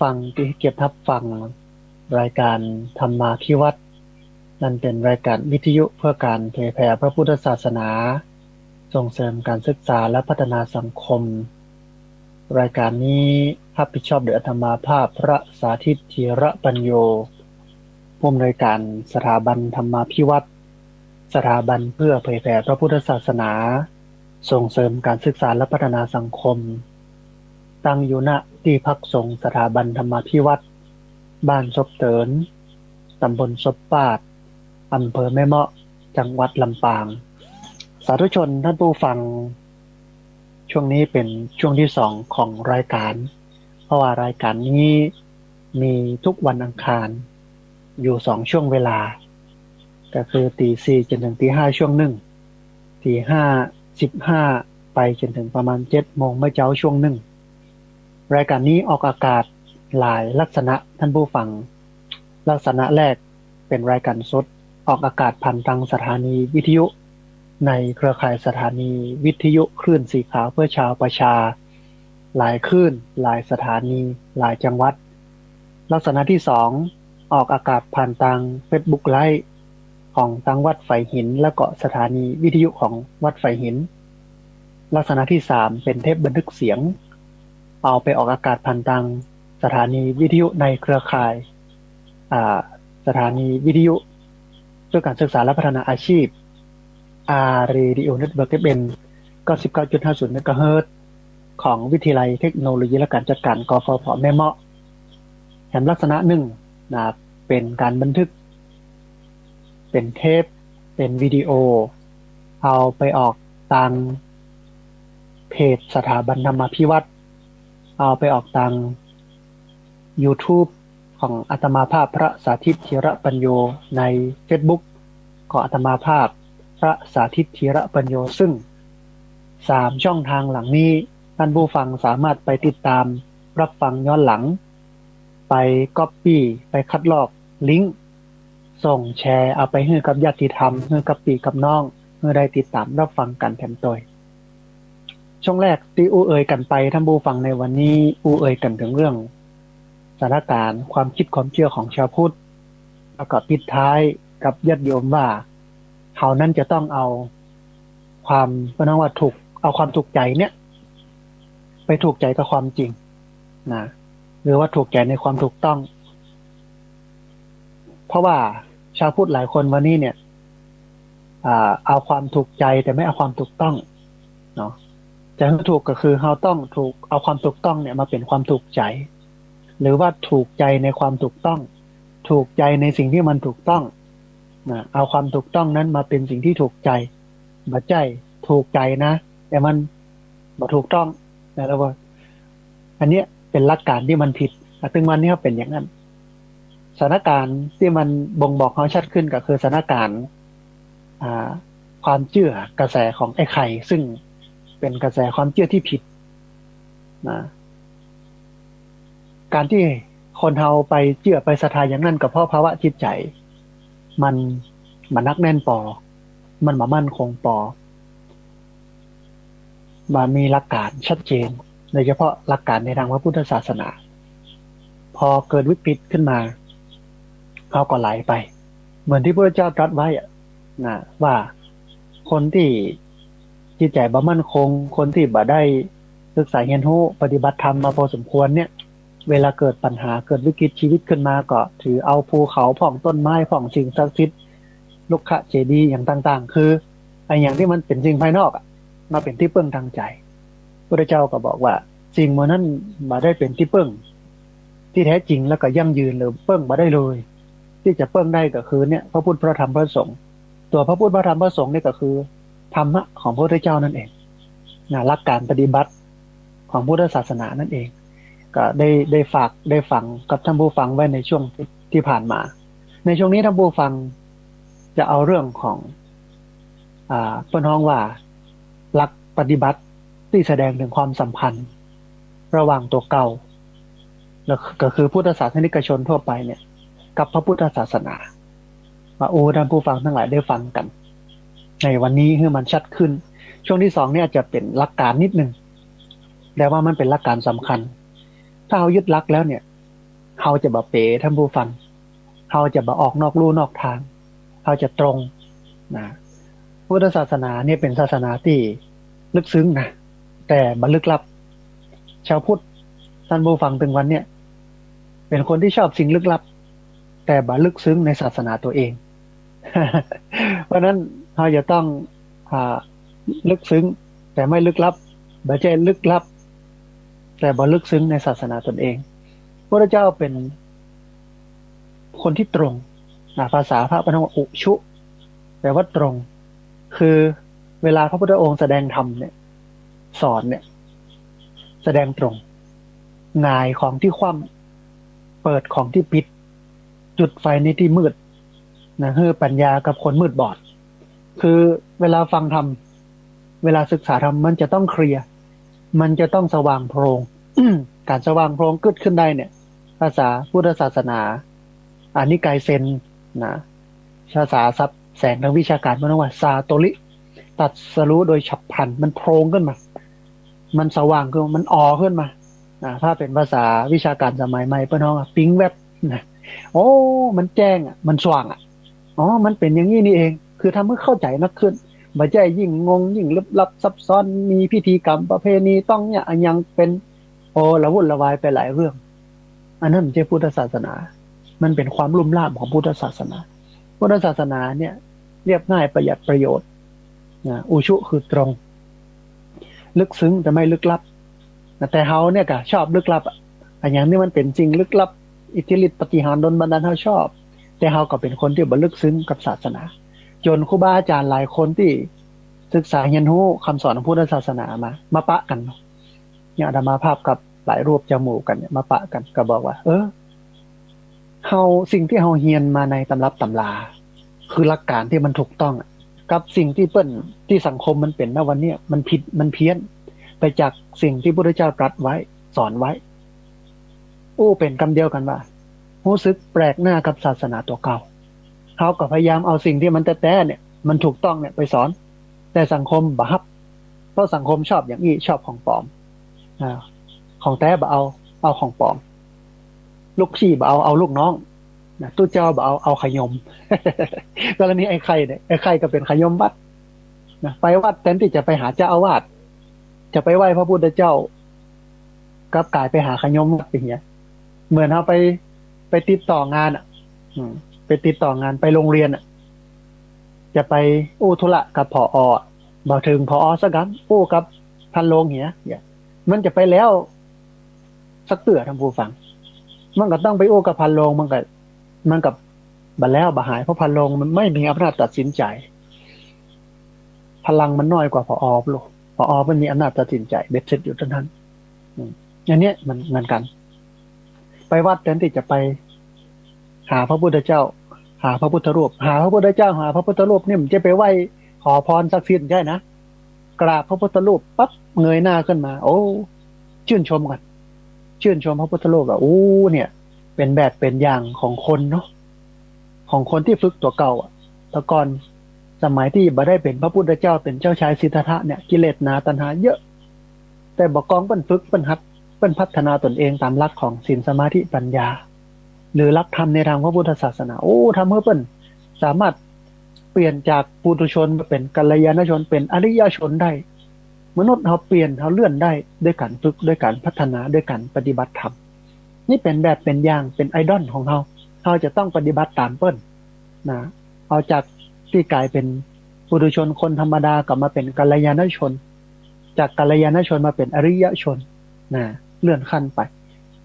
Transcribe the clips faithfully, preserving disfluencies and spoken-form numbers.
ฟังตี้เกียรติฮับฟังรายก๋านธรรมาภิวัฒน์ นั้นเป๋นรายก๋านวิทยุเพื่อก๋านเผยแผ่พระพุทธศาสนา ส่งเสริมก๋านศึกษาและพัฒนาสังคม รายก๋านนี้ฮับผิดชอบโดยอาตมาภาพพระสาธิต ธีระปัญโญ ผู้อำนวยก๋านสถาบันธรรมาภิวัฒน์ สถาบันเพื่อเผยแผ่พระพุทธศาสนา ส่งเสริมก๋านศึกษาและพัฒนาสังคม ตั้งอยู่ ณ ตี้พักสงฆ์สถาบันธรรมาภิวัฒน์ บ้านซบเติ๋น ต๋ำบลซบปาด อำเภอแม่เมาะ จังหวัดลำปาง สาธุชนท่านผู้ฟัง ช่วงนี้เป๋นช่วงตี้สองของรายก๋าน เพราะว่ารายก๋านนี้มีทุกวันอังคารอยู่สองช่วงเวลา ก็คือตีสี่จ๋นเถิงตีห้าช่วงนึ่ง ตีห้าสิบห้าไปจ๋นเถิงประมาณเจ็ดโมงเมื่อเจ๊าช่วงนึ่ง รายก๋านนี้ออกอากาศหลายลักษณะท่านผู้ฟัง ลักษณะแรกเป๋นรายก๋านสด ออกอากาศผ่านตางสถานีวิทยุ ในเครือข่ายสถานีวิทยุคลื่นสีขาวเพื่อชาวประชา หลายคลื่น หลายสถานี หลายจังหวัด ลักษณะตี้สอง ออกอากาศผ่านตางเฟซบุ๊กไลฟ์ของตางวัดฝายหิน แล้วก็สถานีวิทยุของวัดฝายหิน ลักษณะตี้สามเป๋นเทปบันทึกเสียง เอาไปออกอากาศผ่านตางสถานีวิทยุในเครือข่าย อ่า สถานีวิทยุเพื่อก๋านศึกษาและพัฒนาอาชีพ อาร์ เรดิโอ เน็ตเวิร์ก เอฟ เอ็ม เก้าสิบเก้าจุดห้าศูนย์ เมกะเฮิรตซ์ ของวิทยาลัยเทคโนโลยีและการจัดการ กฟผ แม่เมาะ แถมลักษณะนึ่งนะ เป๋นก๋านบันทึก เป๋นเทป เป๋นวิดีโอ เอาไปออกตางเพจสถาบันธรรมาภิวัฒน์ เอาไปออกตางยูทูบของอาตมาภาพพระสาธิต ธีระปัญโญ ในเฟซบุ๊กของอาตมาภาพพระสาธิต ธีระปัญโญ ซึ่งสามช่องทางเหล่านี้ท่านผู้ฟังสามารถไปติดตามรับฟังย้อนหลัง ไปก๊อปปี้ ไปคัดลอกลิงก์ ส่งแชร์เอาไปหื้อกับญาติธรรม หื้อกับปี้กับน้อง หื้อได้ติดตามรับฟังกั๋นแถมตวย ช่วงแรกตี้อู้เอ่ยกั๋นไปท่านผู้ฟังในวันนี้ อู้เอ่ยกั๋นเถิงเรื่องสถานก๋ารณ์ความกึ๊ดความเจื้อของชาวพุทธ แล้วก็ปิดท้ายกับญาติโยมว่า เฮานั้นจะต้องเอาความ เปิ้นฮ้องว่าถูก เอาความถูกใจ๋เนี่ย ไปถูกใจ๋กับความจริงนะ หรือว่าถูกใจ๋ในความถูกต้อง เพราะว่าชาวพุทธหลายคนวันนี้เนี่ย อ่า เอาความถูกใจ๋แต่ไม่เอาความถูกต้องเนาะ จะหื้อถูกก็คือเฮาต้องถูก เอาความถูกต้องเนี่ยมาเป๋นความถูกใจ๋ หรือว่าถูกใจ๋ในความถูกต้อง ถูกใจ๋ในสิ่งตี้มันถูกต้องนะ เอาความถูกต้องนั้นมาเป๋นสิ่งตี้ถูกใจ๋ บ่ใจ้ถูกใจ๋นะ แต่มันบ่ถูกต้องนะ แล้วว่า อันเนี้ยเป๋นหลักก๋ารตี้มันผิด อ่ะ ซึ่งวันนี้เป๋นอย่างนั้น สถานก๋ารณ์ตี้มันบ่งบอกเฮาชัดขึ้นก็คือสถานก๋ารณ์ อ่า ความเจื้อกระแสของไอ้ไข่ ซึ่งเป๋นกระแสความเจื้อตี้ผิดนะ ก๋ารณ์ตี้คนเฮาไปเจื้อไปศรัทธาอย่างนั้นก็เพราะภาวะจิตใจ๋มัน มันบ่หนักแน่นปอ มันบ่มั่นคงปอ บ่มีหลักก๋ารชัดเจน โดยเฉพาะหลักก๋ารในตางพระพุทธศาสนา พอเกิดวิกฤตขึ้นมา เฮาก็ไหลไป เหมือนตี้พระพุทธเจ้าตรัสไว้อะนะ ว่าคนตี้จิตใจ๋บ่มั่นคง คนตี้บ่ได้ศึกษาเฮียนฮู้ปฏิบัติธรรมมาพอสมควรเนี่ย เวลาเกิดปัญหาเกิดวิกฤตชีวิตขึ้นมาก็ถือเอาภูเขาพ่องต้นไม้พ่องสิ่งศักดิ์สิทธิ์ รุกขเจดีย์อย่างต่างๆ คือไอ้อย่างตี้มันเป๋นสิ่งภายนอกอะ มาเป๋นตี้เปิ้งตางใจ๋ พุทธเจ้าก็บอกว่าสิ่งหมู่นั้นบ่ได้เป๋นตี้เปิ้งตี้แท้จริงแล้วก็ยั่งยืน หรือเปิ้งบ่ได้เลย ตี้จะเปิ้งได้ก็คือเนี่ย พระพุทธ พระธรรม พระสงฆ์ ตัวพระพุทธ พระธรรม พระสงฆ์นี่ก็คือธรรมะของพระพุทธเจ้านั่นเองนะ หลักก๋ารปฏิบัติของพุทธศาสนานั่นเอง ก็ได้ ได้ฝาก ได้ฝังกับท่านผู้ฟังไว้ในช่วงตี้ ตี้ผ่านมา ในช่วงนี้ท่านผู้ฟังจะเอาเรื่องของ อ่า เปิ้นฮ้องว่าหลักปฏิบัติตี้แสดงเถิงความสัมพันธ์ระหว่างตั๋วเก่า แล้วก็คือพุทธศาสนิกชนทั่วไปเนี่ย กับพระพุทธศาสนา มาอู้ท่านผู้ฟังตังหลายได้ฟังกั๋น ในวันนี้หื้อมันชัดขึ้น ช่วงตี้สองเนี่ยอาจจะเป๋นหลักก๋ารนิดนึ่ง แต่ว่ามันเป๋นหลักก๋ารสำคัญ ถ้าเฮายึดหลักแล้วเนี่ย เฮาจะบ่เป๋ ท่านผู้ฟัง เฮาจะบ่ออกนอกลู่นอกทาง เฮาจะตรงนะ พุทธศาสนาเนี่ยเป๋นศาสนาตี้ลึกซึ้งนะ แต่บ่ลึกลับ ชาวพุทธ ท่านผู้ฟัง ตึงวันเนี่ย เป๋นคนตี้ชอบสิ่งลึกลับ แต่บ่ลึกซึ้งในศาสนาตั๋วเอง เพราะฉะนั้นเฮาจะต้อง อ่า ลึกซึ้ง แต่ไม่ลึกลับ บ่ใจ้ลึกลับ แต่บ่ลึกซึ้งในศาสนาตนเอง พระพุทธเจ้าเป๋นคนตี้ตรง อ่า ภาษาพระบ้านเฮาว่าอุชุ แปลว่าตรง คือเวลาพระพุทธองค์แสดงธรรมเนี่ย สอนเนี่ย แสดงตรง หงายของตี้คว่ำ เปิดของตี้ปิด จุดไฟในตี้มืดนะ หื้อปัญญากับคนมืดบอด คือเวลาฟังธรรม เวลาศึกษาธรรม มันจะต้องเคลียร์ มันจะต้องสว่างโพลง ก๋านสว่างโพลงเกิดขึ้นได้เนี่ย ภาษาพุทธศาสนา อานิกายเซนนะ ภาษาศัพท์แสงทางวิชาการเปิ้นว่า ซาโตริ ตรัสรู้โดยฉับพลัน มันโพลงขึ้นมา มันสว่างขึ้น มันอ๋อขึ้นมา อ่า ถ้าเป๋นภาษาวิชาการสมัยใหม่เปิ้นฮ้องว่าปิ๊งแว็บนะ โอ้ มันแจ้งอะ มันสว่างอะ อ๋อ มันเป๋นอย่างนี้นี่เอง คือทำหื้อเข้าใจ๋นักขึ้น บ่ใจ้ยิ่งงง ยิ่งลึกลับซับซ้อน มีพิธีกรรมประเพณีต้องเนี่ย อะหยังเป๋น โอ้ ละวุ่นละวายไปหลายเรื่อง อันนั้นบ่ใจ้พุทธศาสนา มันเป๋นความลุ่มล่ามของพุทธศาสนา พุทธศาสนาเนี่ย เรียบง่ายประหยัดประโยชน์นะ อุชุคือตรง ลึกซึ้งแต่ไม่ลึกลับนะ แต่เฮาเนี่ยก็ชอบลึกลับอะ อะหยังตี้มันเป๋นสิ่งลึกลับ อิทธิฤทธิ์ปาฏิหาริย์ดลบันดาล เฮาชอบ แต่เฮาก็เป๋นคนตี้บ่ลึกซึ้งกับศาสนา จ๋นครูบาอาจ๋ารย์หลายคนตี้ศึกษาเฮียนฮู้กำสอนของพุทธศาสนามา มาปะกั๋น อย่างอาตมาภาพกับหลายรูปจะหมู่กั๋นเนี่ย มาปะกั๋นก็บอกว่า เออ เฮา สิ่งตี้เฮาเฮียนมาในตำรับตำรา คือหลักก๋านตี้มันถูกต้องอะ กับสิ่งตี้เปิ้น ตี้สังคมมันเป๋นนะวันเนี้ย มันผิด มันเพี้ยนไปจากสิ่งตี้พุทธเจ้าตรัสไว้ สอนไว้ อู้เป๋นกำเดียวกั๋นว่า ฮู้สึกแปลกหน้ากับศาสนาตั๋วเก่า เฮาก็พยายามเอาสิ่งตี้มันแต๊ๆ เนี่ย มันถูกต้องเนี่ยไปสอน แต่สังคมบ่ฮับ เพราะสังคมชอบอย่างอี้ ชอบของปลอม อ่า ของแต๊บ่เอา เอาของปลอม ลูกซี้บ่เอา เอาลูกน้อง นะ ตุ๊เจ้าบ่เอา เอาขยม กรณีไอ้ไข่เนี่ย ไอ้ไข่ก็เป๋นขยมวัด นะ ไปวัดแตนตี้จะไปหาเจ้าอาวาส จะไปไหว้พระพุทธเจ้า กลับก๋ายไปหาขยมวัดไปเหีย เหมือนเฮาไป ไปติดต่องานอะ อืม ไปติดต่องาน ไปโรงเรียนอะ จะไปอู้ธุระกับ ผอ. อะ บ่เถิง ผอ. สักกำ อู้กับพานโรงเหีย เนี่ย มันจะไปแล้วสักเตื้อ ท่านผู้ฟัง มันก็ต้องไปอู้กับพานโรง มันก็ มันก็บ่แล้วบ่หาย เพราะพานโรงมันไม่มีอำนาจตัดสินใจ พลังมันน้อยกว่า ผอ. ลูก ผอ. มันมีอำนาจตัดสินใจเบ็ดเสร็จอยู่เท่านั้น อืม อันเนี้ยมันเหมือนกั๋น ไปวัดแตนตี้จะไปหาพระพุทธเจ้า หาพระพุทธรูป หาพระพุทธเจ้า หาพระพุทธรูปนี่มันจะไปไหว้ขอพรศักดิ์สิทธิ์ใจ้นะ กราบพระพุทธรูปปั๊บ เงยหน้าขึ้นมา โอ้ ชื่นชมกั๋น ชื่นชมพระพุทธรูปว่า โอ้ เนี่ย เป๋นแบบเป๋นอย่างของคนเนาะ ของคนตี้ฝึกตั๋วเก่าอะ แต่ก่อนสมัยตี้บ่ได้เป๋นพระพุทธเจ้า เป๋นเจ้าชายสิทธัตถะเนี่ย กิเลสหนาตัณหาเยอะ แต่บ่ากองเปิ้นฝึก เปิ้นหัด เปิ้นพัฒนาตนเองต๋ามหลักของศีลสมาธิปัญญา หรือหลักธรรมในทางพระพุทธศาสนา โอ้ ทำหื้อเปิ้นสามารถเปลี่ยนจากปุถุชนมาเป๋นกัลยาณชน เป๋นอริยชนได้ มนุษย์เฮาเปลี่ยน เฮาเลื่อนได้ ด้วยก๋านฝึก ด้วยก๋านพัฒนา ด้วยก๋านปฏิบัติธรรม นี่เป๋นแบบเป๋นอย่าง เป๋นไอดอลของเฮา เฮาจะต้องปฏิบัติต๋ามเปิ้นนะ เอาจากตี้ก๋ายเป๋นปุถุชนคนธรรมดา ก็มาเป๋นกัลยาณชน จากกัลยาณชนมาเป๋นอริยชนนะ เลื่อนขั้นไป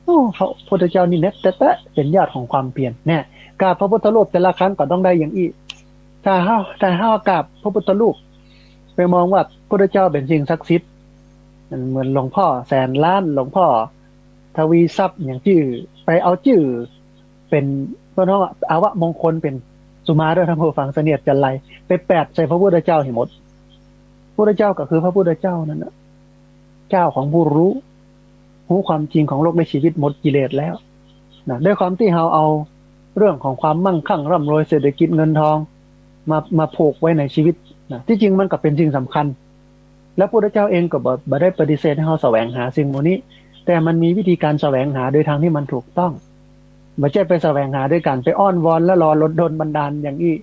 โอ้ พระพุทธเจ้านี่เน็ตแต๊ๆ เป๋นยอดของความเพียร เนี่ย กราบพระพุทธรูปแต่ละครั้งก็ต้องได้อย่างอี้ ถ้าเฮา ถ้าเฮากราบพระพุทธรูป ไปมองว่าพุทธเจ้าเป๋นสิ่งศักดิ์สิทธิ์ เหมือนหลวงพ่อแสนล้าน หลวงพ่อทวีทรัพย์ อย่างจื้อ ไปเอาจื้อเป๋น เปิ้นฮ้องว่าอวมงคลเป๋นสุมาเตอร์ ท่านผู้ฟัง เสนียดจัญไร ไปแปดใส่พระพุทธเจ้าหื้อหมด พุทธเจ้าก็คือพระพุทธเจ้านั่นนะ เจ้าของผู้รู้ ฮู้ความจริงของโลกและชีวิต หมดกิเลสแล้วนะ ด้วยความตี้เฮาเอาเรื่องของความมั่งคั่งร่ำรวย เศรษฐกิจเงินทองมา มาผูกไว้ในชีวิตนะ ตี้จริงมันก็เป๋นสิ่งสำคัญ และพุทธเจ้าเองก็บ่ บ่ได้ปฏิเสธหื้อเฮาแสวงหาสิ่งหมู่นี้ แต่มันมีวิธีการแสวงหาโดยทางตี้มันถูกต้อง บ่ใจ้ไปแสวงหาโดยก๋านไปอ้อนวอนและรอดลบันดาลอย่างอี้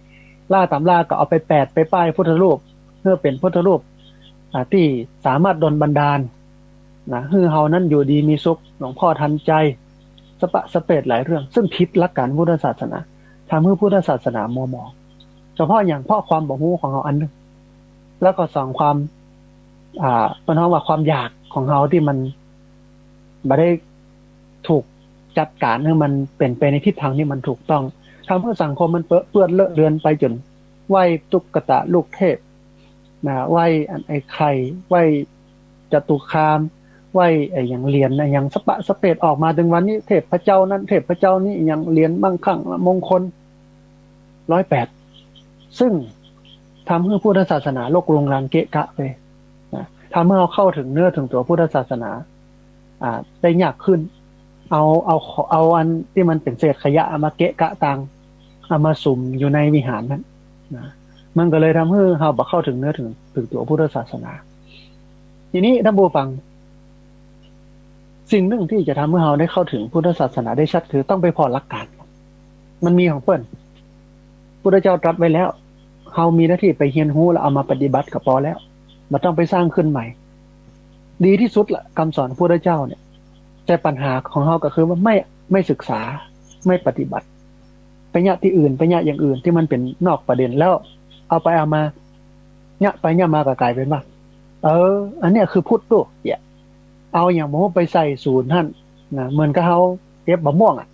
ล่าต๋ำราก็เอาไปแปะไปป้ายพุทธรูป หื้อเป๋นพุทธรูป อ่า ตี้สามารถดลบันดาล นะ หื้อเฮานั้นอยู่ดีมีสุข หลวงพ่อทันใจ สะปะสะเปดหลายเรื่อง ซึ่งผิดหลักก๋านพุทธศาสนา ทำหื้อพุทธศาสนามัวหมอง ก็เพราะหยัง เพราะความบ่ฮู้ของเฮาอันนึ่ง แล้วก็สองความ อ่า เปิ้นฮ้องว่าความอยากของเฮาตี้มันบ่ได้ถูกจัดก๋านหื้อมันเป๋นไปในทิศตางตี้มันถูกต้อง ทำหื้อสังคมมันเปอะเปื้อนเลอะเลือนไปจ๋นไหว้ตุ๊กตาลูกเทพ นะ ไหว้อันไอ้ไข่ ไหว้จตุคาม ไหว้ไอ้หยังเหรียญนะ หยังสะปะสะเปดออกมา เถิงวันนี้เทพเจ้านั้นเทพเจ้านี้ หยังเหรียญมั่งคั่งมงคล ร้อยแปด ซึ่งทำหื้อพุทธศาสนาลกรุงรังเกะกะไปนะ ทำหื้อเฮาเข้าเถิงเนื้อเถิงตั๋วพุทธศาสนา อ่า ได้ยากขึ้น เอา เอา เอาอันตี้มันเป๋นเศษขยะเอามาเกะกะตาง เอามาสุมอยู่ในวิหารนั้นนะ มันก็เลยทำหื้อเฮาบ่เข้าเถิงเนื้อเถิง เถิงตั๋วพุทธศาสนา ทีนี้ต้านผู้ฟัง สิ่งนึ่งตี้จะทำหื้อเฮาได้เข้าเถิงพุทธศาสนาได้ชัด คือต้องไปผ่อหลักก๋าน มันมีของเปิ้น พุทธเจ้าตรัสไว้แล้ว เฮามีหน้าตี้ไปเฮียนฮู้แล้วเอามาปฏิบัติก็ปอแล้ว บ่ต้องไปสร้างขึ้นใหม่ ดีตี้สุดละ กำสอนพุทธเจ้าเนี่ย แต่ปัญหาของเฮาก็คือว่าไม่ ไม่ศึกษา ไม่ปฏิบัติ ไปเยียะตี้อื่น ไปเยียะอย่างอื่นตี้มันเป๋นนอกประเด็น แล้วเอาไปเอามา เยียะไปเยียะมาก็ก๋ายเป๋นว่า เออ อันเนี้ยคือพุทธตุ๊ เยียะ เอาหยังบ่ฮู้ไปใส่สูนหั้นนะ เหมือนกับเฮาเก็บบ่าม่วงอะ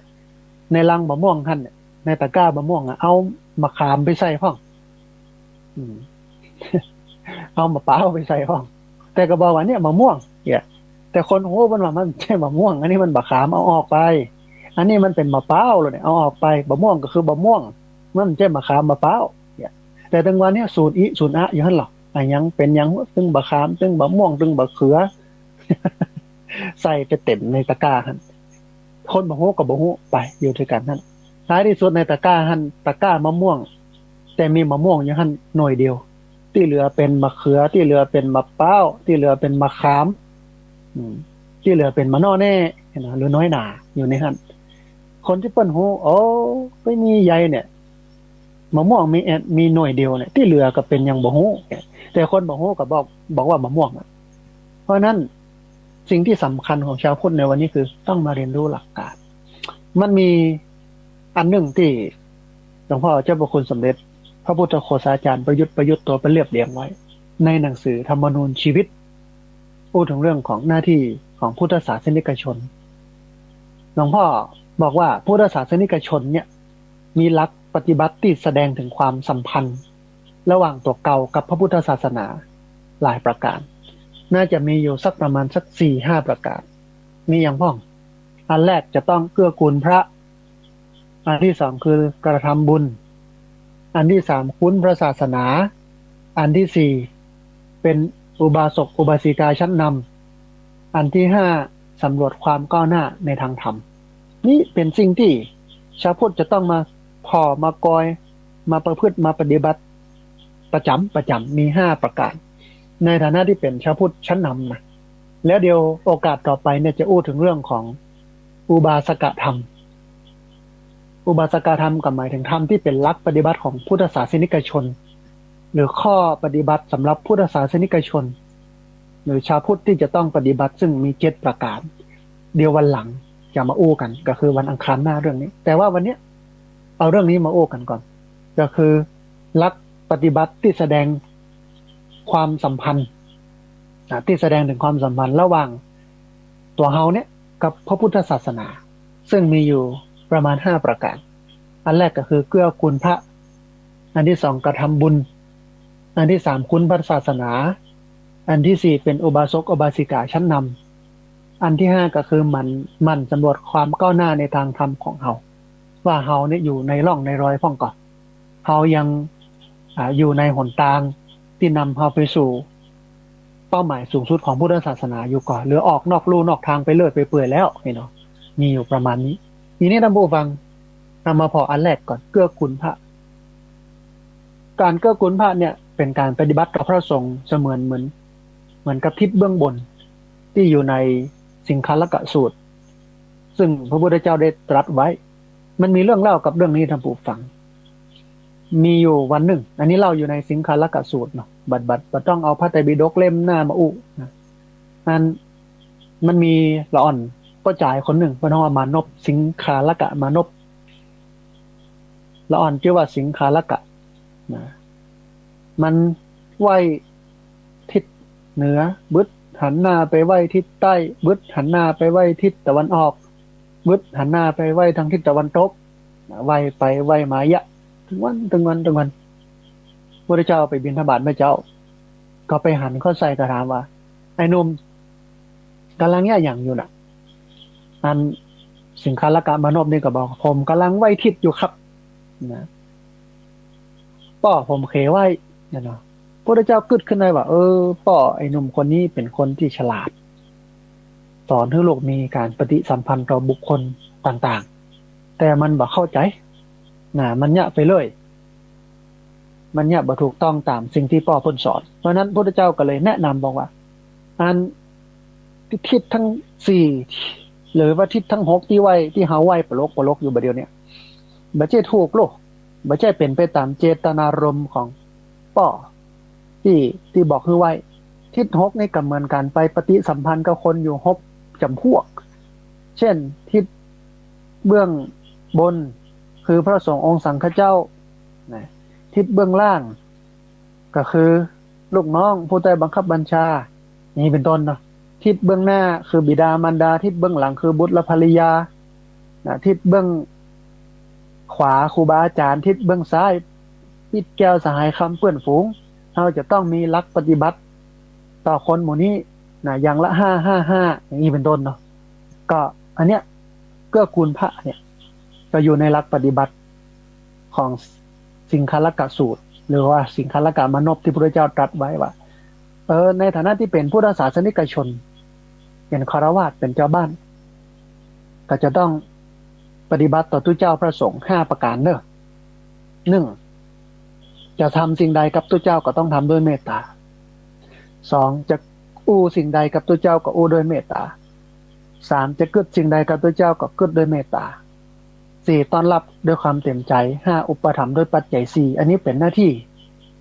ในรังบ่าม่วงหั้นน่ะ ในตะกร้าบ่าม่วงอะ เอาบ่าขามไปใส่พ่อง อืม เอาบ่าป๊าวไปใส่พ่อง แต่ก็บอกว่าเนี่ยบ่าม่วง เยียะ แต่คนฮู้เปิ้นว่ามันบ่ใจ้บ่าม่วง อันนี้มันบ่าขาม เอาออกไป อันนี้มันเป๋นบ่าป๊าวแล้วเนี่ย เอาออกไป บ่าม่วงก็คือบ่าม่วง มันบ่ใจ้บ่าขามบ่าป๊าว เยียะ แต่เถิงวันนี้สูนอิสูนอะอยู่หั้นลอ อะ หยังเป๋นหยัง ตึงบ่าขาม ตึงบ่าม่วง ตึงบ่าเขือ ใส่ไปเต๋มในตะกร้าหั้น คนบ่ฮู้ก็บ่ฮู้ไป อยู่ตวยกั๋นหั้น ท้ายตี้สุดในตะกร้าหั้น ตะกร้าบ่าม่วง แต่มีบ่าม่วงอยู่หั้นหน่วยเดียว ตี้เหลือเป๋นบ่าเขือ ตี้เหลือเป๋นบ่าป๊าว ตี้เหลือเป๋นบ่าขาม อืม ตี้เหลือเป๋นบ่าน่อแน่นะ หรือน้อยหนาอยู่ในหั้น คนตี้เปิ้นฮู้ โอ้ ไปมีใยเนี่ย บ่าม่วงมีแอ่น มีหน่วยเดียวเนี่ย ตี้เหลือก็เป๋นหยังบ่ฮู้ แต่คนบ่ฮู้ก็บอก บอกว่าบ่าม่วงอะ เพราะฉะนั้นสิ่งตี้สำคัญของชาวพุทธในวันนี้คือต้องมาเรียนรู้หลักก๋าน มันมีอันนึ่งตี้หลวงพ่อเจ้าพระคุณสมเด็จพระพุทธโฆษาจารย์ประยุทธ์ ประยุทธ์โต ไปเรียบเรียงไว้ ในหนังสือธรรมนูญชีวิต พูดถึงเรื่องของหน้าที่ของพุทธศาสนิกชน หลวงพ่อบอกว่าพุทธศาสนิกชนเนี่ย มีหลักปฏิบัติตี้แสดงเถิงความสัมพันธ์ ระหว่างตั๋วเก่ากับพระพุทธศาสนาหลายประก๋าน น่าจะมีอยู่สักประมาณสักสี่ห้าประก๋าน มีอย่างพ่อง อันแรกจะต้องเกื้อกูลพระ อันตี้สองคือกระทำบุญ อันตี้สามคุ้นพระศาสนา อันตี้สี่เป๋นอุบาสกอุบาสิกาชั้นนำ อันตี้ห้าสำรวจความก้าวหน้าในทางธรรม นี่เป๋นสิ่งตี้ชาวพุทธจะต้องมาผ่อ มากอย มาประพฤติ มาปฏิบัติประจ๋ำประจ๋ำ มีห้าประก๋าน ในฐานะตี้เป๋นชาวพุทธชั้นนำนะ แล้วเดี๋ยวโอกาสต่อไปเนี่ยจะอู้เถิงเรื่องของอุบาสกธรรม อุบาสกธรรมก็หมายเถิงธรรมตี้เป๋นหลักปฏิบัติของพุทธศาสนิกชน หรือข้อปฏิบัติสำหรับพุทธศาสนิกชน หรือชาวพุทธตี้จะต้องปฏิบัติ ซึ่งมีเจ็ดประก๋าน เดี๋ยววันหลังจะมาอู้กั๋น ก็คือวันอังคารหน้าเรื่องนี้ แต่ว่าวันเนี้ยเอาเรื่องนี้มาอู้กั๋นก่อน ก็คือหลักปฏิบัติตี้แสดงความสัมพันธ์ นะ ตี้แสดงเถิงความสัมพันธ์ระหว่างตั๋วเฮาเนี่ยกับพระพุทธศาสนา ซึ่งมีอยู่ประมาณห้าประก๋าน อันแรกก็คือเกื้อกูลพระ อันตี้สองกระทำบุญ อันตี้สามคุ้นพระศาสนา อันตี้สี่เป๋นอุบาสกอุบาสิกาชั้นนำ อันตี้ห้าก็คือหมั่น หมั่นสำรวจความก้าวหน้าในทางธรรมของเฮา ว่าเฮาเนี่ยอยู่ในร่องในรอยพ่องก่อ เฮายัง อ่า อยู่ในหนตางตี้นำเฮาไปสู่เป้าหมายสูงสุดของพุทธศาสนาอยู่ก่อ หรือออกนอกลู่นอกตางไปเรื่อยไปเปื่อยแล้วนี่เนาะ มีอยู่ประมาณนี้ ทีนี้ต้านผู้ฟัง เอามาผ่ออันแรกก่อน เกื้อกูลพระ ก๋านเกื้อกูลพระเนี่ยเป๋นก๋านปฏิบัติต่อพระสงฆ์เสมือนเหมือน เหมือนกับทิศเบื้องบนตี้อยู่ในสิงคาลกสูตร ซึ่งพระพุทธเจ้าได้ตรัสไว้ มันมีเรื่องเล่ากับเรื่องนี้ ท่านผู้ฟัง มีอยู่วันนึ่ง อันนี้เล่าอยู่ในสิงฆาละกะสูตรเนาะ บ่ บ่ บ่ต้องเอาพระไตรปิฎกเล่มหน้ามาอู้นะ อัน มันมีละอ่อนป้อจายคนนึ่ง เปิ้นฮ้องว่ามานพ สิงฆาละกะมานพ ละอ่อนจื้อว่าสิงฆาละกะนะ มันไหว้ทิศเหนือบึด หันหน้าไปไหว้ทิศใต้บึด หันหน้าไปไหว้ทิศตะวันออกบึด หันหน้าไปไหว้ทางทิศตะวันตกนะ ไหว้ไปไหว้มาเยียะ ตึงวัน ตึงวัน ตึงวัน พระพุทธเจ้าไปบิณฑบาตแม่เจ้า ก็ไปหันเข้าใส่ก็ถามว่า ไอ้หนุ่ม ก่ำลังเยียะหยังอยู่น่ะ อันสิงฆาละกะมานพนี่ก็บอก ผมก่ำลังไหว้ทิศอยู่ครับ นะ ป้อผมเขไหว้ นะเนาะ พระพุทธเจ้ากึ๊ดขึ้นได้ว่า เออ ป้อไอ้หนุ่มคนนี้เป๋นคนตี้ฉลาด สอนหื้อลูกมีก๋านปฏิสัมพันธ์ต่อบุคคลต่างๆ แต่มันบ่เข้าใจ๋ นะ มันเยียะไปเลย มันเยียะบ่ถูกต้องต๋ามสิ่งตี้ป้อเปิ้นสอน เพราะฉะนั้นพระพุทธเจ้าก็เลยแนะนำบอกว่า อันทิศทั้งสี่ หรือว่าทิศทั้งหกตี้ไหว้ ตี้เฮาไหว้ปลกๆ อยู่บ่าเดี่ยวเนี่ย บ่ใจ้ถูกโลก บ่ใจ้เป๋นไปต๋ามเจตนารมณ์ของป้อตี้ ตี้บอกหื้อไหว้ ทิศหกนี่ก็เหมือนกั๋น ไปปฏิสัมพันธ์กับคนอยู่หกจ๋ำพวก เช่น ทิศเบื้องบนคือพระสงฆ์องค์สังฆเจ้า นะ ทิศเบื้องล่างก็คือลูกน้องผู้ใต้บังคับบัญชา อย่างนี้เป๋นต้นเนาะ ทิศเบื้องหน้าคือบิดามารดา ทิศเบื้องหลังคือบุตรภริยา นะ ทิศเบื้องขวาครูบาอาจ๋ารย์ ทิศเบื้องซ้ายมิตรแก้วสหายคำเปื้อนฝูง เฮาจะต้องมีหลักปฏิบัติต่อคนหมู่นี้ นะ อย่างละห้า ห้า ห้า อย่างนี้เป๋นต้นเนาะ ก็อันเนี้ย เกื้อกูลพระเนี่ย ก็อยู่ในหลักปฏิบัติของสิงฆาละกะสูตร หรือว่าสิงฆาละกะมานพตี้พระพุทธเจ้าตรัสไว้ว่า เออ ในฐานะตี้เป๋นพุทธศาสนิกชน เป๋นฆราวาส เป๋นจาวบ้าน ก็จะต้องปฏิบัติต่อตุ๊เจ้าพระสงฆ์ห้าประก๋านเน่อ นึ่ง จะทำสิ่งใดกับตุ๊เจ้าก็ต้องทำด้วยเมตตา สอง จะอู้สิ่งใดกับตุ๊เจ้าก็อู้ด้วยเมตตา สาม จะกึ๊ดสิ่งใดกับตุ๊เจ้าก็กึ๊ดด้วยเมตตา สี่ ต้อนรับด้วยความเต็มใจ๋ ห้า อุปถัมภ์ด้วยปัจจัยสี่ อันนี้เป๋นหน้าตี้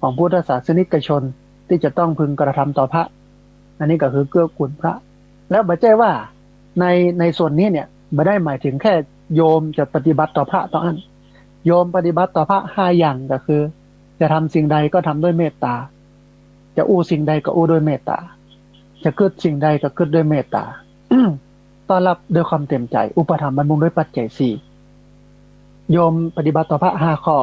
ของพุทธศาสนิกชนตี้จะต้องพึงกระทำต่อพระ อันนี้ก็คือเกื้อกูลพระ แล้วบ่ใจ้ว่าใน ในส่วนนี้เนี่ย บ่ได้หมายถึงแค่โยมจะปฏิบัติต่อพระเต้าอั้น โยมปฏิบัติต่อพระห้าอย่างก็คือ จะทำสิ่งใดก็ทำด้วยเมตตา จะอู้สิ่งใดก็อู้ด้วยเมตตา จะกึ๊ดสิ่งใดก็กึ๊ดด้วยเมตตา ต้อนรับด้วยความเต็มใจ๋ อุปถัมภ์บำรุงด้วยปัจจัยสี่ โยมปฏิบัติต่อพระห้าข้อ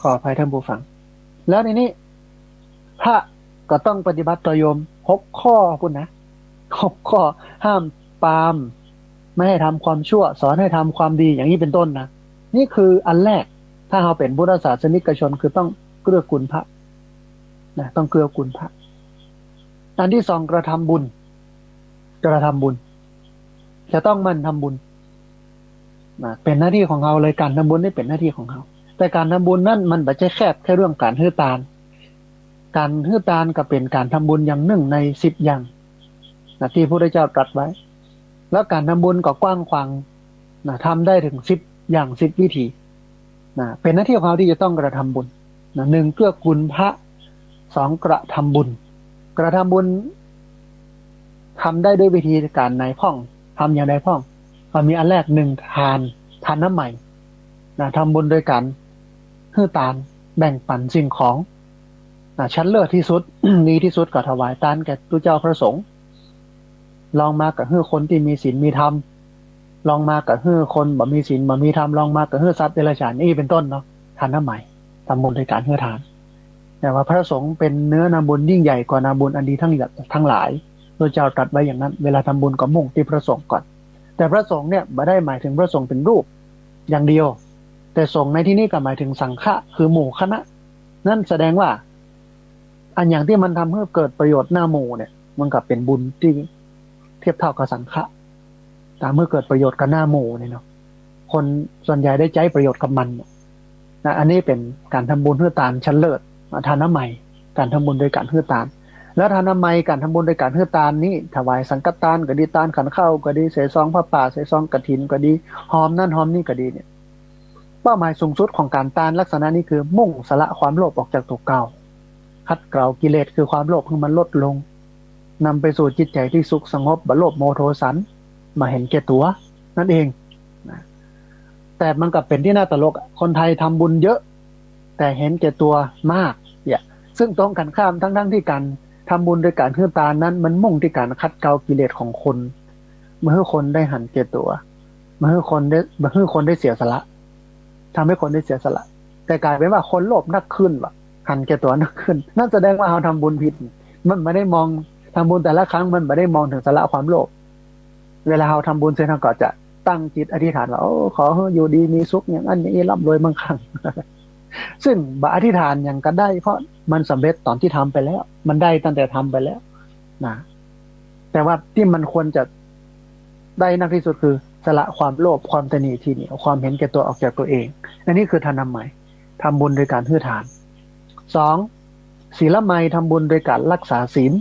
ขออภัยท่านผู้ฟัง แล้วในนี้ พระก็ต้องปฏิบัติต่อโยมหกข้อพู้นนะ หกข้อ ห้ามปราม ไม่ให้ทำความชั่ว สอนให้ทำความดี อย่างนี้เป๋นต้นนะ นี่คืออันแรก ถ้าเฮาเป๋นพุทธศาสนิกชน คือต้องเกื้อกูลพระ นะ ต้องเกื้อกูลพระ อันที่สอง กระทำบุญ กระทำบุญ จะต้องหมั่นทำบุญ นะ เป๋นหน้าตี้ของเฮาเลย ก๋านทำบุญนี่เป๋นหน้าตี้ของเฮา แต่ก๋านทำบุญนั้นมันบ่ใจ้แคบแค่เรื่องก๋านหื้อตาน ก๋านหื้อตานก็เป๋นก๋านทำบุญอย่างนึ่งในสิบอย่าง นะ ตี้พระพุทธเจ้าตรัสไว้ แล้วก๋านทำบุญก็กว้างขวาง นะ ทำได้เถิงสิบอย่าง สิบวิธี นะ เป๋นหน้าตี้ของเฮาตี้จะต้องกระทำบุญ นะ นึ่ง เกื้อกูลพระ สอง กระทำบุญ กระทำบุญทำได้ด้วยวิธีก๋านไหนพ่อง ทำอย่างใดพ่อง ก็มีอันแรก นึ่ง ทาน ทานน้ำใหม่ นะ ทำบุญโดยก๋านหื้อตาน แบ่งปั๋นสิ่งของ นะ ชั้นเลิศตี้สุด ดีตี้สุดก็ถวายตานแก่ตุ๊เจ้าพระสงฆ์ รองมาก็หื้อคนตี้มีศีลมีธรรม รองมาก็หื้อคนบ่มีศีลบ่มีธรรม รองมาก็หื้อสัตว์เดรัจฉาน อี้เป๋นต้นเนาะ ทานน้ำใหม่ ทำบุญโดยก๋านหื้อตาน แต่ว่าพระสงฆ์เป๋นเนื้อนาบุญยิ่งใหญ่กว่านาบุญอันดีทั้งหลาย พระเจ้าตรัสไว้อย่างนั้น เวลาทำบุญก็มุ่งตี้พระสงฆ์ก่อน แต่พระสงฆ์เนี่ยบ่ได้หมายเถิงพระสงฆ์เป๋นรูปอย่างเดียว แต่สงฆ์ในที่นี้ก็หมายเถิงสังฆะ คือหมู่คณะ นั่นแสดงว่า อันอย่างตี้มันทำหื้อเกิดประโยชน์หน้าหมู่เนี่ย มันก็เป๋นบุญตี้เทียบเท่ากับสังฆะ ทำหื้อเกิดประโยชน์กับหน้าหมู่เนี่ยเนาะ คนส่วนใหญ่ได้ใจ๊ประโยชน์กับมัน นะ อันนี้เป๋นก๋านทำบุญหื้อตานชั้นเลิศ ทานน้ำใหม่ ก๋านทำบุญโดยก๋านหื้อตาน แล้วทานามัย ก๋านทำบุญโดยก๋านหื้อตานนี้ ถวายสังฆตานก็ดี ตานขันข้าวก็ดี เสซองผ้าป่า เสซองกฐินก็ดี หอมนั่นหอมนี่ก็ดีเนี่ย เป้าหมายสูงสุดของก๋านตานลักษณะนี้คือมุ่งสละความโลภออกจากตั๋วเก่า ขัดเกลากิเลสคือความโลภหื้อมันลดลง นำไปสู่จิตใจ๋ตี้สุขสงบ บ่โลภโมโทสัน บ่เห็นแก่ตั๋วนั่นเองนะ แต่มันก็เป๋นตี้น่าตลกอะ คนไทยทำบุญเยอะ แต่เห็นแก่ตั๋วมากเนี่ย ซึ่งตรงกันข้าม ทั้งๆ ตี้ก๋านทำบุญโดยก๋านหื้อตานนั้น มันมุ่งตี้ก๋านขัดเกลากิเลสของคน บ่หื้อคนได้หันแก่ตั๋ว บ่หื้อคนได้ บ่หื้อคนได้เสียสละ ทำให้คนได้เสียสละ แต่ก๋ายเป๋นว่าคนโลภนักขึ้นว่ะ หันแก่ตั๋วนักขึ้น นั่นแสดงว่าเฮาทำบุญผิด มันบ่ได้มอง ทำบุญแต่ละครั้งมันบ่ได้มองเถิงสละความโลภ เวลาเฮาทำบุญเสร็จ เฮาก็จะตั้งจิตอธิษฐานว่า โอ้ ขอหื้ออยู่ดีมีสุขอย่างอั้นอย่างอี้ ร่ำรวยมั่งคั่ง ซึ่งบ่อธิษฐานหยังก็ได้ เพราะมันสำเร็จต๋อนตี้ทำไปแล้ว มันได้ตั้งแต่ทำไปแล้วนะ แต่ว่าตี้มันควรจะได้นักที่สุดคือสละความโลภ ความตณีทีเหนียว ความเห็นแก่ตั๋วออกจากตั๋วเอง อันนี้คือทานามัย ทำบุญโดยก๋านหื้อตาน สอง ศีลมัย ทำบุญโดยก๋านรักษาศีล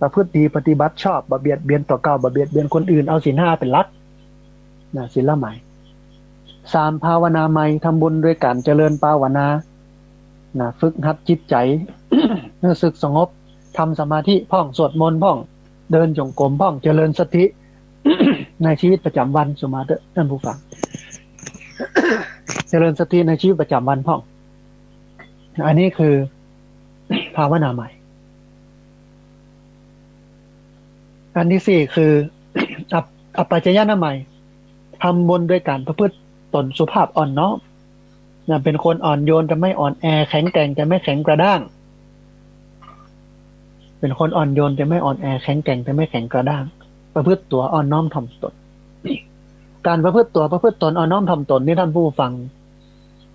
ประพฤติดีปฏิบัติชอบ บ่เบียดเบียนตั๋วเก่า บ่เบียดเบียนคนอื่น เอาศีลห้าเป๋นหลักนะ ศีลมัย สาม ภาวนามัย ทำบุญโดยก๋านเจริญภาวนานะ ฝึกหัดจิตใจ๋หื้อสึกสงบ ทำสมาธิพ่อง สวดมนต์พ่อง เดินจงกรมพ่อง เจริญสติในชีวิตประจ๋ำวัน สุมาเต๊อะ ต้านผู้ฟัง เจริญสติในชีวิตประจ๋ำวันพ่อง อันนี้คือภาวนามัย อันตี้สี่คือ อัป อัปปาจยนามัย ทำบุญโดยก๋านประพฤติต๋นสุภาพอ่อนน้อมนะ เป๋นคนอ่อนโยน จะไม่อ่อนแอ แข็งแกร่ง จะไม่แข็งกระด้าง เป๋นคนอ่อนโยน จะไม่อ่อนแอ แข็งแกร่ง จะไม่แข็งกระด้าง ประพฤติตั๋วอ่อนน้อมถ่อมตน ก๋านประพฤติตั๋ว ประพฤติต๋นอ่อนน้อมถ่อมตนนี่ ต้านผู้ฟัง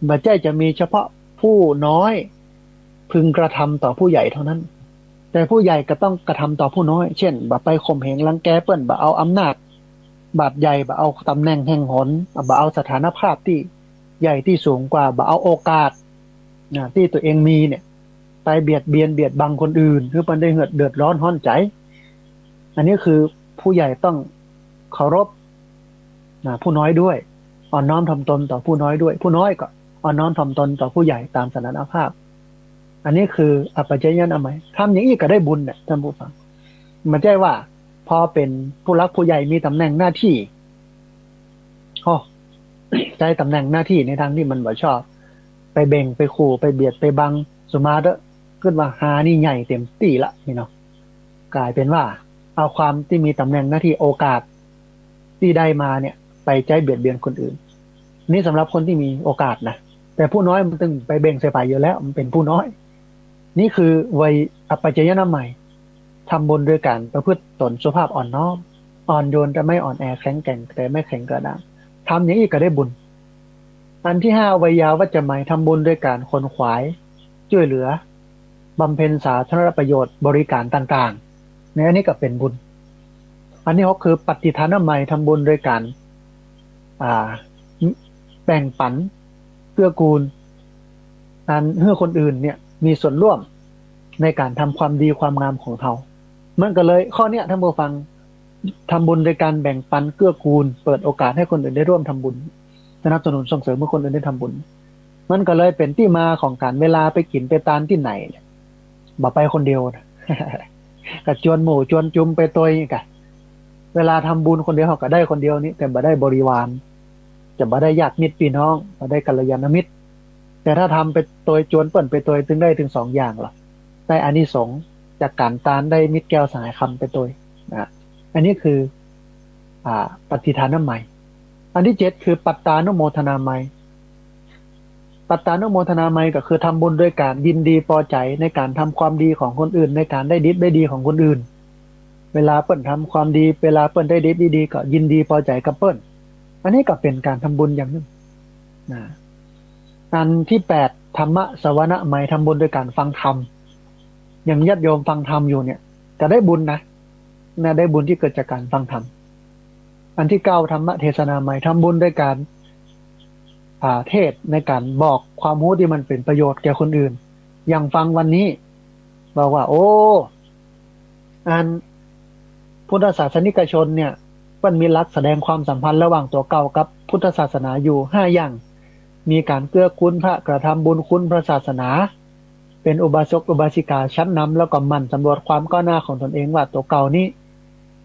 บ่ใจ้จะมีเฉพาะผู้น้อยพึงกระทำต่อผู้ใหญ่เท่านั้น แต่ผู้ใหญ่ก็ต้องกระทำต่อผู้น้อย เช่น บ่ไปข่มเหงรังแกเปิ้น บ่เอาอำนาจบาดใหญ่ บ่เอาต๋ำแหน่งแห่งหน บ่เอาสถานภาพตี้ใหญ่ตี้สูงกว่า บ่เอาโอกาสนะ ตี้ตั๋วเองมีเนี่ย ไปเบียดเบียนเบียดบังคนอื่น หื้อเปิ้นได้เหือด เดือดร้อนฮ้อนใจ๋ อันนี้คือผู้ใหญ่ต้องเคารพนะ ผู้น้อยด้วย อ่อนน้อมถ่อมตนต่อผู้น้อยด้วย ผู้น้อยก็อ่อนน้อมถ่อมตนต่อผู้ใหญ่ต๋ามสถานภาพ อันนี้คืออัปปาจยนามัย ทำอย่างอี้ก็ได้บุญเนี่ย ต้านผู้ฟัง บ่ใจ้ว่าพอเป๋นผู้หลักผู้ใหญ่ มีต๋ำแหน่งหน้าตี้ โอ้ ใจ๊ต๋ำแหน่งหน้าตี้ในตางตี้มันบ่ชอบ ไปเบ่ง ไปขู่ ไปเบียด ไปบัง สุมาเต๊อะ กึ๊ดว่าฮานี่ใหญ่เต๋มตี้ละนี่เนาะ ก๋ายเป๋นว่าเอาความตี้มีต๋ำแหน่งหน้าตี้ โอกาสตี้ได้มาเนี่ย ไปใจ๊เบียดเบียนคนอื่น นี่สำหรับคนตี้มีโอกาสนะ แต่ผู้น้อยมันตึงไปเบ่งใส่ใผอยู่แล้ว มันเป๋นผู้น้อย นี่คือวัยอัปปาจยนามัย ทำบุญด้วยก๋านประพฤติต๋นสุภาพอ่อนน้อม อ่อนโยน จะไม่อ่อนแอ แข็งแกร่ง แต่ไม่แข็งกระด้าง ทำอย่างอี้ก็ได้บุญ อันตี้ห้า ไวยาวัจจะมัย ทำบุญด้วยก๋านขนขวาย จ้วยเหลือ บำเพ็ญสาธารณประโยชน์ บริก๋านต่างๆ ในอันนี้ก็เป๋นบุญ อันตี้หก คือปัตติทานามัย ทำบุญด้วยก๋าน อ่า แบ่งปั๋น เกื้อกูล อันหื้อคนอื่นเนี่ยมีส่วนร่วมในก๋านทำความดีความงามของเฮา มันก็เลย ข้อเนี้ย ต้านผู้ฟัง ทำบุญโดยก๋านแบ่งปั๋นเกื้อกูล เปิดโอกาสหื้อคนอื่นได้ร่วมทำบุญ สนับสนุนส่งเสริมหื้อคนอื่นได้ทำบุญ มันก็เลยเป๋นตี้มาของก๋านเวลาไปกิ๋นไปตานตี้ไหนเนี่ย บ่ไปคนเดียวนะ ก็จวนหมู่จวนจุมไปตวยกะ เวลาทำบุญคนเดียวเฮาก็ได้คนเดียวนี่ แต่บ่ได้บริวาร จะบ่ได้ญาติมิตรปี้น้อง บ่ได้กัลยาณมิตร แต่ถ้าทำไปตวย จวนเปิ้นไปตวย ตึงได้ตึงสองอย่างละ ได้อานิสงส์จากก๋านตาน ได้มิตรแก้วสหายคำไปตวยนะ อันนี้คือ อ่า ปัตติทานามัย อันตี้เจ็ด คือปัตตานุโมทนามัย ปัตตานุโมทนามัยก็คือทำบุญด้วยก๋านยินดีปอใจ๋ในก๋านทำความดีของคนอื่น ในก๋านได้ดิบได้ดีของคนอื่น เวลาเปิ้นทำความดี เวลาเปิ้นได้ดิบได้ดีก็ยินดีปอใจ๋กับเปิ้น อันนี้ก็เป๋นก๋านทำบุญอย่างนึ่งนะ อันตี้แปด ธัมมสวนามัย ทำบุญด้วยก๋านฟังธรรม อย่างญาติโยมฟังธรรมอยู่เนี่ย ก็ได้บุญนะ นะ ได้บุญตี้เกิดจากก๋านฟังธรรม อันตี้เก้า ธัมมเทศนามัย ทำบุญด้วยก๋าน อ่า เทศน์ในก๋านบอกความฮู้ตี้มันเป๋นประโยชน์แก่คนอื่น อย่างฟังวันนี้ บอกว่า โอ้ อันพุทธศาสนิกชนเนี่ย เปิ้นมีหลักแสดงความสัมพันธ์ระหว่างตั๋วเก่ากับพุทธศาสนาอยู่ห้าอย่าง มีก๋านเกื้อกูลพระ กระทำบุญคุณพระศาสนา เป๋นอุบาสกอุบาสิกาชั้นนำ แล้วก็หมั่นสำรวจความก้าวหน้าของตนเองว่าตั๋วเก่านี้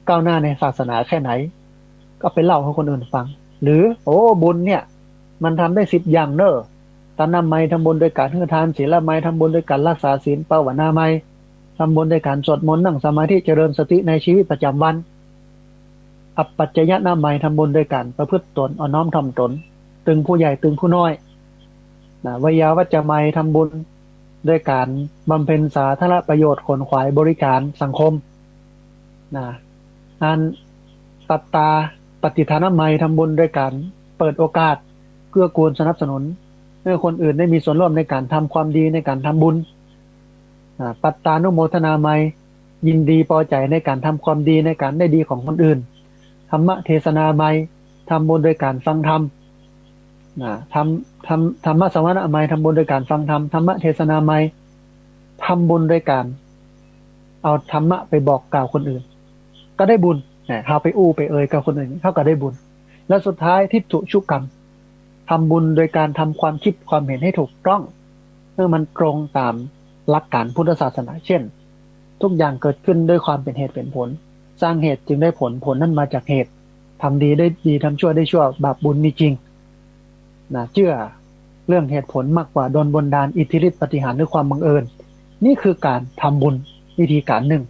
ก้าวหน้าในศาสนาแค่ไหน ก็ไปเล่าหื้อคนอื่นฟัง หรือ โอ้ บุญเนี่ย มันทำได้สิบอย่างเน่อ ทานะมัย ทำบุญโดยก๋านหื้อทาน ศีละมัย ทำบุญโดยก๋านรักษาศีล ภาวนามัย ทำบุญโดยก๋านสวดมนต์ นั่งสมาธิ เจริญสติในชีวิตประจำวัน อัปปัจจยนะมัย ทำบุญโดยก๋านประพฤติตนอ่อนน้อมถ่อมตน ตึงผู้ใหญ่ตึงผู้น้อย นะ ไวยาวัจจะมัย ทำบุญโดยก๋านบำเพ็ญสาธารณประโยชน์ ขนขวายบริการสังคม นะ อันปัตตาปฏิทานะมัย ทำบุญโดยก๋านเปิดโอกาส เกื้อกูลสนับสนุน ให้คนอื่นได้มีส่วนร่วมในก๋านทำความดี ในก๋านทำบุญ อ่า ปัตตานุโมทนามัย ยินดีปอใจ๋ในก๋านทำความดี ในก๋านได้ดีของคนอื่น ธรรมเทศนามัย ทำบุญโดยก๋านฟังธรรม อ่า ธรรม ธรรม ธรรมสวนะมัย ทำบุญโดยก๋านฟังธรรม ธรรมเทศนามัย ทำบุญโดยก๋านเอาธรรมะไปบอกกล่าวคนอื่น ก็ได้บุญ นะ เฮาไปอู้ไปเอ่ยกับคนอื่น เฮาก็ได้บุญ และสุดท้ายทิฏฐิชุกรรม ทำบุญโดยก๋านทำความคิดความเห็นให้ถูกต้อง เมื่อมันตรงตามหลักก๋านพุทธศาสนา เช่น ทุกอย่างเกิดขึ้นด้วยความเป๋นเหตุเป๋นผล สร้างเหตุจึงได้ผล ผลนั้นมาจากเหตุ ทำดีได้ดี ทำชั่วได้ชั่ว บาปบุญมีจริง นะ เจื้อเรื่องเหตุผลมากกว่าโดนบันดาลอิทธิฤทธิปาฏิหาริย์หรือความบังเอิญ นี่คือก๋านทำบุญวิธีก๋านนึ่ง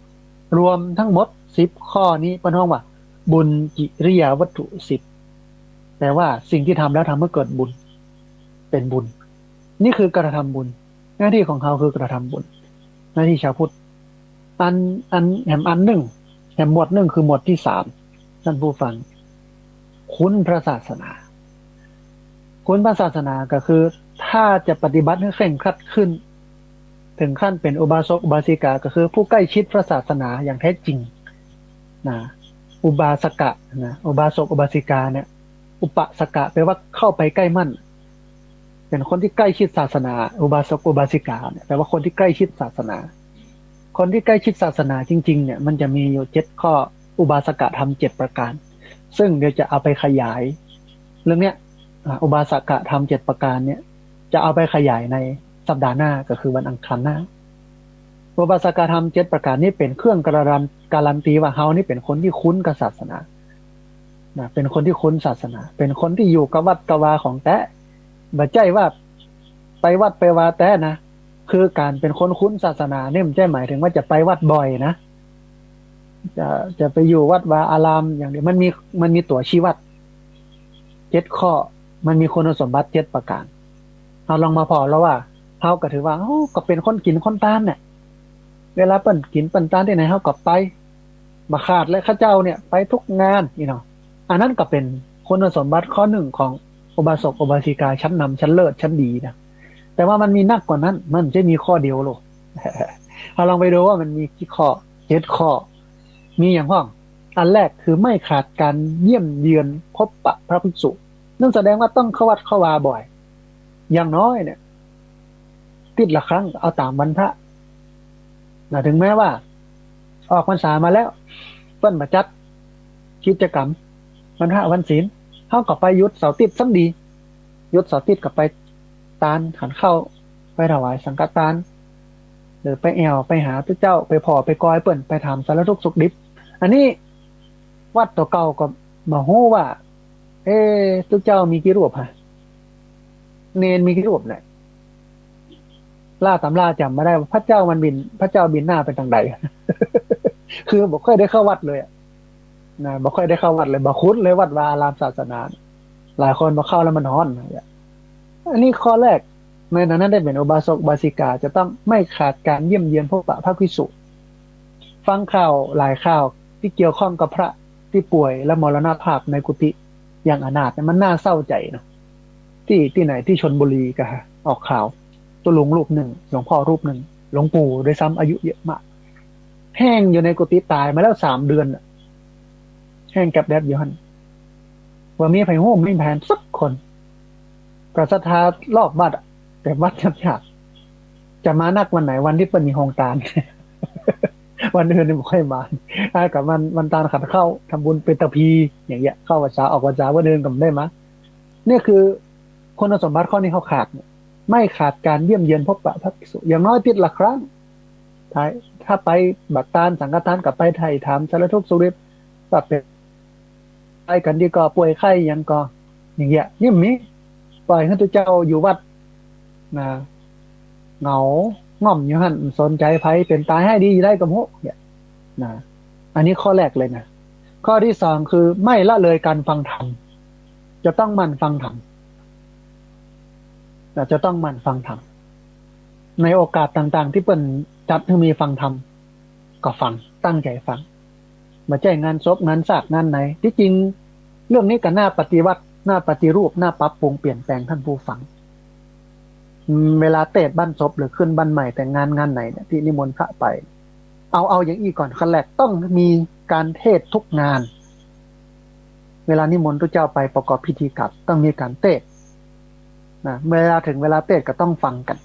รวมทั้งหมดสิบข้อนี้เปิ้นฮ้องว่าบุญกิริยาวัตถุสิบ แปลว่าสิ่งที่ทำแล้วทำให้เกิดบุญ เป๋นบุญ นี่คือกระทำบุญ หน้าที่ของเฮาคือกระทำบุญ หน้าที่ชาวพุทธ อัน อัน แหมอันนึ่ง แหมหมวดนึ่งคือหมวดที่สาม ท่านผู้ฟัง คุณพระศาสนา คุณพระศาสนาก็คือ ถ้าจะปฏิบัติให้เคร่งครัดขึ้น ถึงขั้นเป๋นอุบาสกอุบาสิกา ก็คือผู้ใกล้ชิดพระศาสนาอย่างแท้จริง นะ อุบาสกะ นะ อุบาสกอุบาสิกาเนี่ย อุปาสกะแปลว่าเข้าไปใกล้มั่น เป๋นคนที่ใกล้ชิดศาสนา อุบาสกอุบาสิกาเนี่ย แปลว่าคนที่ใกล้ชิดศาสนา คนที่ใกล้ชิดศาสนาจริงๆ เนี่ย มันจะมีอยู่เจ็ดข้อ อุบาสกธรรมเจ็ดประการ ซึ่งเดี๋ยวจะเอาไปขยาย เรื่องเนี้ย อ่า อุบาสกธรรมเจ็ดประการเนี่ย จะเอาไปขยายในสัปดาห์หน้า ก็คือวันอังคารหน้า อุบาสกธรรมเจ็ดประการนี้เป๋นเครื่องการัน การันตีว่าเฮานี่เป๋นคนที่คุ้นกับศาสนา นะ เป๋นคนที่คุ้นศาสนา เป๋นคนที่อยู่กับวัดกับวาของแต๊ บ่ใจ้ว่าไปวัดไปวาแต๊นะ คือก๋านเป๋นคนคุ้นศาสนาเนี่ย มันบ่ใจ้หมายถึงว่าจะไปวัดบ่อยนะ จะ จะไปอยู่วัดวาอารามอย่างเดียว มันมี มันมีตั๋วชี้วัดเจ็ดข้อ มันมีคุณสมบัติเจ็ดประการ เฮาลองมาผ่อแล้วว่า เฮาก็ถือว่า เอ้า ก็เป๋นคนกิ๋นคนตานเนี่ย เวลาเปิ้นกิ๋นเปิ้นตานตี้ไหน เฮาก็ไป บ่ขาดเลย ข้าเจ้าเนี่ยไปทุกงานนี่เนาะ อันนั้นก็เป๋นคุณสมบัติข้อนึ่งของอุบาสกอุบาสิกาชั้นนำ ชั้นเลิศ ชั้นดีนะ แต่ว่ามันมีนักกว่านั้น มันบ่ใจ้มีข้อเดียวโลก เฮาลองไปดูว่ามันมีกี่ข้อ เจ็ดข้อ มีอย่างพ่อง อันแรกคือไม่ขาดการเยี่ยมเยือนพบปะพระภิกษุ นั่นแสดงว่าต้องเข้าวัดเข้าวาบ่อย อย่างน้อยเนี่ย อาทิตย์ละครั้ง เอาต๋ามวันพระ นะ ถึงแม้ว่า ออกพรรษามาแล้ว เปิ้นบ่จัดกิจกรรมวันพระวันศีล เฮาก็ไปหยุดเสาร์อาทิตย์ซ้ำดี หยุดเสาร์อาทิตย์ก็ไปตาน ฉันข้าว ไปถวายสังฆทาน หรือไปแอ่วไปหาตุ๊เจ้า ไปผ่อไปกอยเปิ้น ไปถามสารทุกข์สุขดิบ อันนี้วัดตั๋วเก่าก็บ่ฮู้ว่า เอ๊ะ ตุ๊เจ้ามีกี่รูปฮะ เณรมีกี่รูปเนี่ย ล่าต๋ำราจ๋ำบ่ได้ว่าพระเจ้ามันบิน พระเจ้าบินหน้าไปตางใด คือบ่ค่อยได้เข้าวัดเลยอะ นะ บ่ค่อยได้เข้าวัดเลย บ่คุ้นเลยวัดวาอารามศาสนา หลายคนบ่เข้าแล้วมันฮ้อนนะ อันนี้ข้อแรก ในฐานะได้เป๋นอุบาสกอุบาสิกา จะต้องไม่ขาดการเยี่ยมเยือนพบปะพระภิกษุ ฟังข่าวหลายข่าวที่เกี่ยวข้องกับพระที่ป่วยและมรณภาพในกุฏิอย่างอนาถเนี่ย มันน่าเศร้าใจ๋เนาะ ตี้ ตี้ไหน ตี้ชลบุรีก็ออกข่าว ตุ๊ลุงรูปนึ่ง หลวงพ่อรูปนึ่ง หลวงปู่ด้วยซ้ำ อายุเยอะมาก แห้งอยู่ในกุฏิ ต๋ายมาแล้วสามเดือนน่ะ แห้งแกรบแกรบอยู่หั้น บ่มีใผฮู้ บ่มีใผหันสักคน ก็ศรัทธารอบวัดอะ แต่วัดยากๆ จะมานักวันไหน วันตี้เปิ้นมีโฮงตาน วันอื่นนี่บ่ค่อยมา อ่า กับวัน วันตานขันเข้า ทำบุญเปตพี อย่างเงี้ย เข้าพรรษาออกพรรษา วันอื่นก็บ่ได้มา เนี่ยคือคุณสมบัติข้อนี้เฮาขาดเนี่ย ไม่ขาดการเยี่ยมเยียนพบปะพระภิกษุ อย่างน้อยอาทิตย์ละครั้ง ถ้า ถ้าไปบัตรตานสังฆทานก็ไปไถ่ถามสารทุกข์สุขดิบ ว่าเป๋น ไปกั๋นดีก่อ ป่วยไข้หยังก่อ อย่างเงี้ย นี่มี ปล่อยหื้อตุ๊เจ้าอยู่วัด นะ เหงาง่อมอยู่หั้น บ่สนใจ๋ใผ เป๋นต๋ายฮ้ายดีจะใดก็บ่ฮู้ เนี่ย นะ อันนี้ข้อแรกเลยนะ ข้อที่สองคือไม่ละเลยการฟังธรรม จะต้องหมั่นฟังธรรม นะ จะต้องหมั่นฟังธรรม ในโอกาสต่างๆ ตี้เปิ้นจัดหื้อมีฟังธรรม ก็ฟัง ตั้งใจ๋ฟัง บ่ใจ้งานศพ งานซาก งานไหน ตี้จริง เรื่องนี้ก็น่าปฏิวัติ น่าปฏิรูป น่าปรับปรุงเปลี่ยนแปลง ท่านผู้ฟัง อืม เวลาเตสน์บั้นศพ หรือขึ้นบ้านใหม่ แต่งงาน งานไหนเนี่ย ตี้นิมนต์พระไป เอา เอาอย่างอี้ก่อน ขั้นแรกต้องมีการเตสน์ทุกงาน เวลานิมนต์ตุ๊เจ้าไปประกอบพิธีกรรม ต้องมีการเตสน์ นะ เวลาเถิงเวลาเตสน์ก็ต้องฟังกั๋น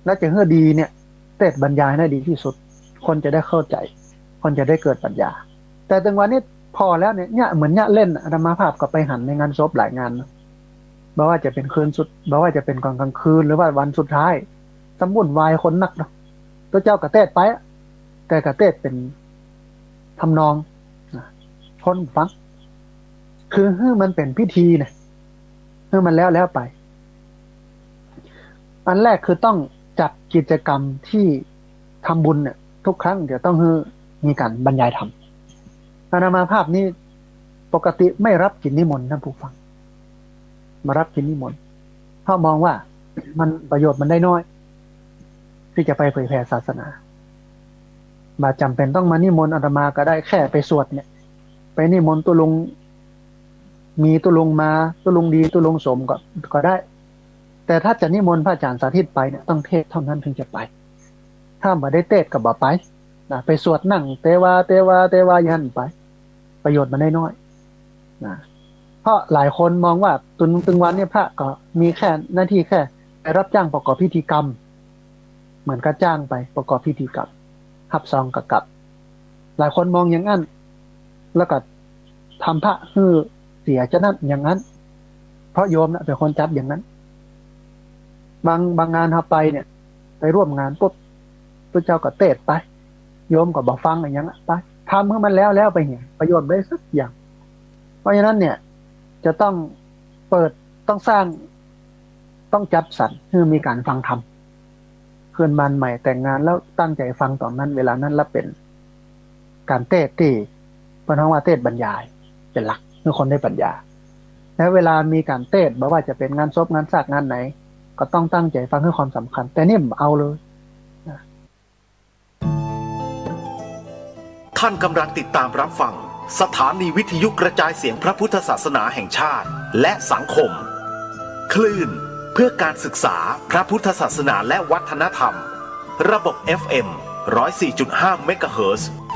แล้วจะหื้อดีเนี่ย เตสน์บรรยายให้ดีตี้สุด คนจะได้เข้าใจ๋ คนจะได้เกิดปัญญา แต่เถิงวันนี้ผ่อแล้วเนี่ย เยียะเหมือนเยียะเล่นน่ะ อาตมาภาพก็ไปหันในงานศพหลายงานนะ บ่ว่าจะเป๋นคืนสุด บ่ว่าจะเป๋นก่อนกลางคืน หรือว่าวันสุดท้าย ซ้ำวุ่นวายคนนักเนาะ ตุ๊เจ้าก็เตสน์ไปอะ แต่ก็เตสน์เป๋นทำนองนะ คนฟัง คือหื้อมันเป๋นพิธีนะ หื้อมันแล้วแล้วไป อันแรกคือต้องจัดกิจกรรมตี้ทำบุญเนี่ย ทุกครั้งจะต้องหื้อมีการบรรยายธรรม อาตมาภาพนี้ปกติไม่รับกิจนิมนต์ ท่านผู้ฟัง บ่รับกิจนิมนต์ เพราะมองว่ามันประโยชน์มันได้น้อย ตี้จะไปเผยแผ่ศาสนา บ่จ๋ำเป๋นต้องมานิมนต์อาตมาก็ได้ แค่ไปสวดเนี่ย ไปนิมนต์ตุ๊ลุง มีตุ๊ลุงมา ตุ๊ลุงดี ตุ๊ลุงสมก็ ก็ได้ แต่ถ้าจะนิมนต์พระอาจ๋ารย์สาธิตไปเนี่ย ต้องเตสน์เต้านั้นเถิงจะไป ถ้าบ่ได้เตสน์ก็บ่ไปนะ ไปสวดนั่งเตวา เตวา เตวา อย่างหั้นไป ประโยชน์มันได้น้อยนะ เพราะหลายคนมองว่าตึง ตึงวันเนี่ยพระก็มีแค่หน้าตี้แค่ไปรับจ้างประกอบพิธีกรรม เหมือนกับจ้างไปประกอบพิธีกรรม ฮับซองก็กลับ หลายคนมองอย่างนั้น แล้วก็ทำพระหื้อเสียจะนั้นอย่างนั้น เพราะโยมน่ะเป๋นคนจัดอย่างนั้น บาง บางงานเฮาไปเนี่ย ไปร่วมงานปุ๊บ ตุ๊เจ้าก็เตสน์ไป โยมก็บ่ฟังอะหยังอะ ไป ทำหื้อมันแล้วแล้วไปเนี่ย ประโยชน์บ่ได้สักอย่าง เพราะฉะนั้นเนี่ย จะต้องเปิด ต้องสร้าง ต้องจัดสรรหื้อมีการฟังธรรม ขึ้นบ้านใหม่แต่งงานแล้วตั้งใจ๋ฟังต๋อนนั้น เวลานั้นละเป๋นการเตสน์ตี้เปิ้นฮ้องว่าเตสน์บรรยายเป๋นหลัก หื้อคนได้ปัญญา แล้วเวลามีการเตสน์ บ่ว่าจะเป๋นงานศพ งานซาก งานไหน ก็ต้องตั้งใจ๋ฟังหื้อความสำคัญ แต่นี่บ่เอาเลย ท่านกำลังติดตามรับฟังสถานีวิทยุกระจายเสียงพระพุทธศาสนาแห่งชาติ และสังคม คลื่นเพื่อการศึกษาพระพุทธศาสนาและวัฒนธรรม ระบบ เอฟ เอ็ม ร้อยสี่จุดห้า เมกะเฮิรตซ์